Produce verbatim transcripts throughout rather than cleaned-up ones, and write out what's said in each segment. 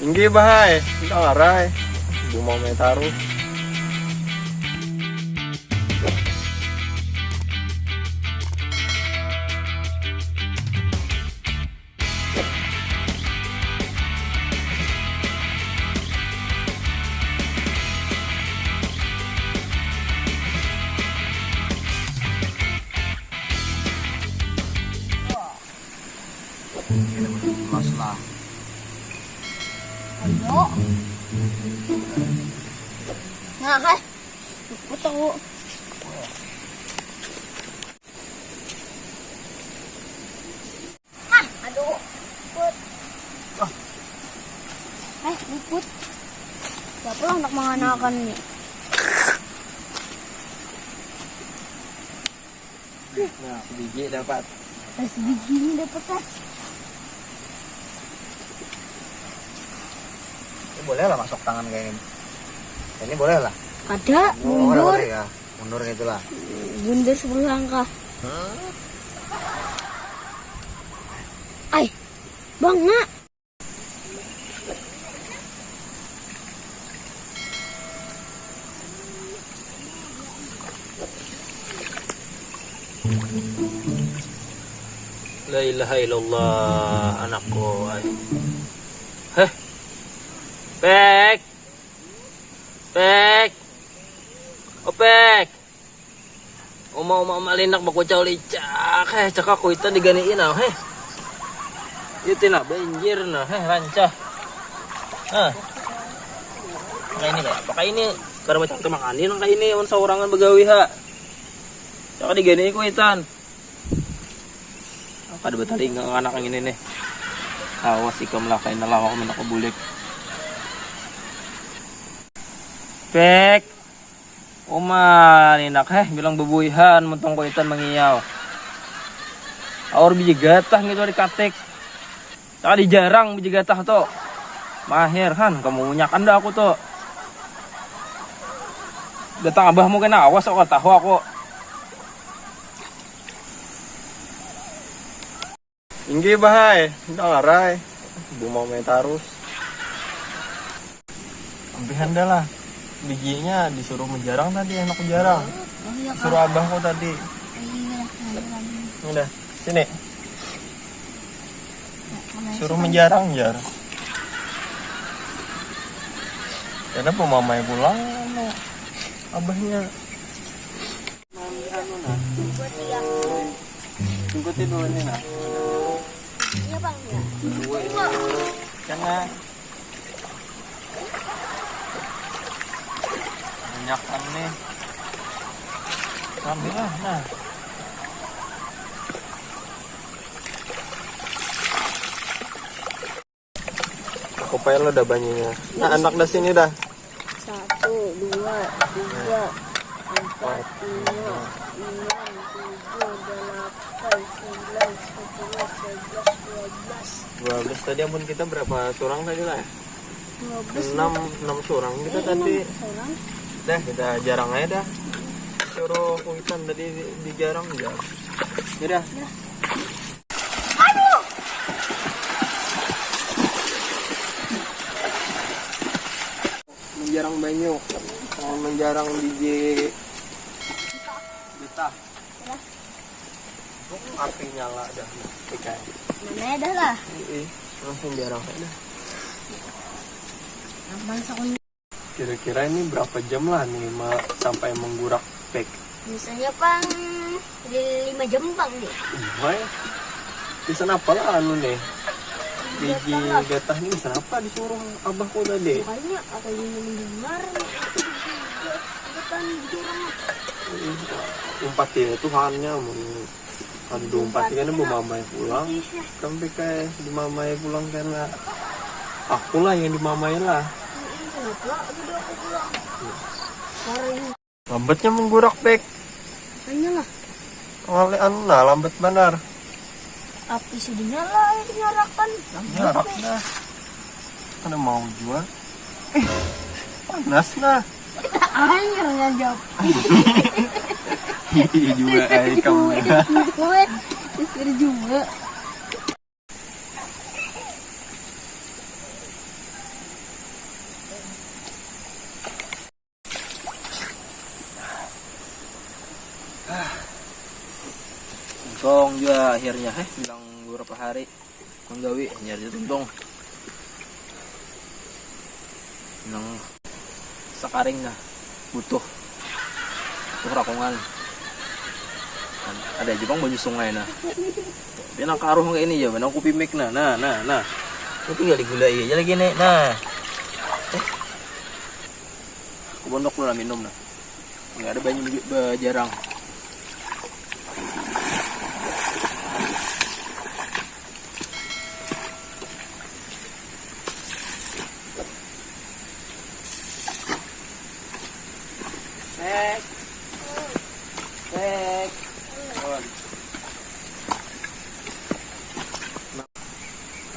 Inggih bah ai, entah ngarai. Ibu mau main taruh. Mas lah. Ayo. Nah, hai. Aku tahu. Hah, aduh. Put. Ah. Eh, luput. Siapa lah nak menganakan ni? Nah, biji dapat. Nah, sebiji ini dapat lah. Ini boleh lah masuk tangan kayak ini. Ini boleh lah. Ada, oh, mundur. Boleh ya. Mundur gitu lah. Mundur sepuluh langkah. Ai, bangak. La ilaha illallah, anakku, ai. Heh. Pek. Pek. Opek. Uma-uma malinak bakucau licak, heh, cakak kuitan diganiin, ah, heh. Itu nah, banjir nah, heh, rancah. Nah. Nah, ini kayak apa kayak ini? Kada macam temakan ini, kayak ini, mun saurangan begawi, ha. Cakak diganiin kuitan. Kada bataringa anak yang ini nih. Awas ikam lah, kaina lawak mendak bulik. Pek. Uma, nindak, heh, bilang bebuihan, muntong kuitan mangiyau. Aur biji gatah ngitu dikatik. Cakak dijarang biji gatah tu. Mahir, han, kamunyakan dah aku tu. Datang abahmu kena awas, aku tahu aku. Inggih bah ai, entah ngarai. Ibu mau main tarus. Ampihan dah lah. Bijinya disuruh menjarang tadi, anak jarang. Oh, iya, disuruh Kak. Abahku tadi. Iya, iya, iya. Udah, sini. Nah, suruh menjarang, jar. Karena pemamai pulang, anu, abahnya. Ikuti dulu ini nah. Iya bang ya. Dua ini. Karena banyak kan nih. Ambil lah nah. Aku payah lo dah banyunya. Nah, anak dah sini dah. Satu, dua, tiga, empat, lima, enam, tujuh, delapan, sembilan, sepuluh, sebelas, dua belas. Dua belas tadi amun kita berapa surang tadi lah? Dua belas. Enam, enam surang kita tadi. Enam surang. Dah, kita jarang aja dah. Suruh kuitan tadi di, di jarang jar. Udah. Dah. Menjarang banyu, menjarang biji getah. Api nyala dah, ikan. Mana ya dah lah. Ih, langsung jarang aja dah. Aman sakun. Kira-kira ini berapa jam lah nih ma-, sampai menggurak pek? Misalnya pang di lima jam pang nih. Wah, bisa apa lah anu nih? Biji getah nih bisa apa disuruh abahku tadi? Makanya aku ini mendengar nih, itu biji getah nih didorong. Ih, umpat ya Tuhannya mun. Aduh, pasti kan bemamai pulang. Sampai kayak dimamai pulang karena aku lah yang dimamai lah. Lambatnya menggurak, Bek. Hanya lah. Ngale anu nah, lambat banar. Api sudah nyala, air nyalakan. Nyarak dah. Kada mau jua. Eh, panas nah. Air ngajap. Iya jua ai kamu. Gue pikir juga. Kong jua akhirnya, heh, bilang beberapa hari menggawi hanyar ja tuntung. Nang sakaring nah butuh, butuh rakungan. Ada aja pang banyu sungai nah. Dia nang karuh kayak ini ya, mana aku pimik nah, nah, nah, nah. Ini tinggal digulai aja lagi nih, nah. Eh. Aku bondok dulu lah minum nah. Nggak ada banyu bejarang.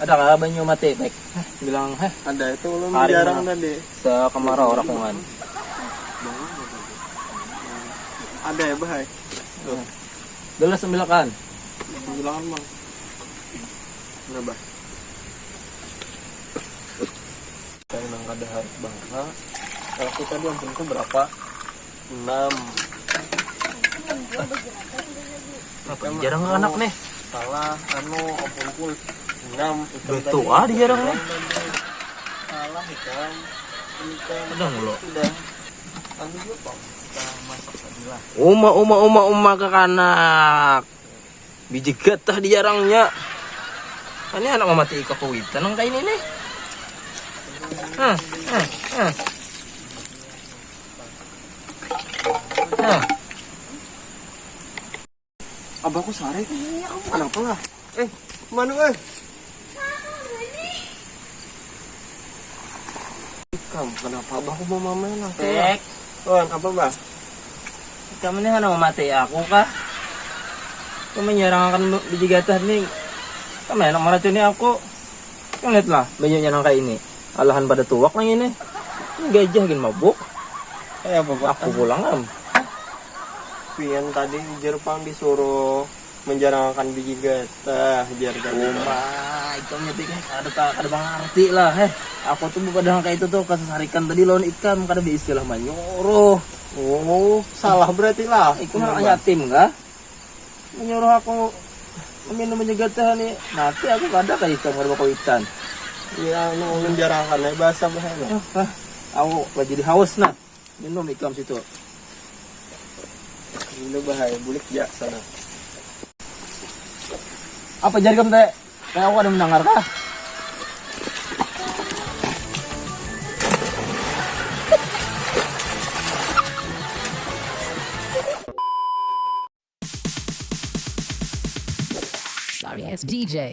Ada kah banyu mati, Pek? Heh, bilang, heh. Ada itu ulun jarang tadi. Sekemarau rakungan. Ada ya, Bah? Gelas sembilakan. Sembilakan, Bang. Nah, Bah. Saya nang kada harus bangsa. Kalau aku tadi ampunku berapa? Enam. Apa jarang anak nih? Salah, anu, ampunku enam. Betul ah, di jarang nih. Salah ikam. Ikam. Udah mulu. Sudah. Anu juga, Bang. Kita masak tadi lah. Uma, uma, uma, uma, kakanak. Biji gatah di jarangnya. Ini anak mamati ika kuitan nang kaini nih. Hah, hah, hah. Hah. Abahku sarik. Kenapa lah? Eh, mana, eh? Ikam, kenapa abahku mau mamain aku? Pek. Wan, apa, Bah? Ikam ini hana mamati aku kah? Ikam menyarangakan biji gatah nih. Ikam enak meracuni aku. Ikam lihatlah, banyaknya nang kayak ini. Alahan pada tuak nang ini. Ini gajah gin mabuk. Kayak apa, Bah? Aku pulang am. Pian tadi ujar pang disuruh menjarangakan biji gatah, jar tadi. Uma, ikam nya, Pik, kada ta-, kada mangarti lah, heh. Aku tuh bukan dengan kayak itu tuh, kasasarikan tadi lawan ikam, kada baistilah manyuruh. Oh, salah berarti lah. Ikam anak yatim kah? Menyuruh aku meminum biji gatah nih. Nanti aku kada kayak ikam kada bakawitan. Ya, anu, menjarangakan ya bahasa bahaya. Ah, ah. Aku jadi haus nah. Minum ikam situ. Minum bahaya, bulik ja sana. Apa jar ikam teh? Kayak aku ada mendengar kah? Sorry, it's D J.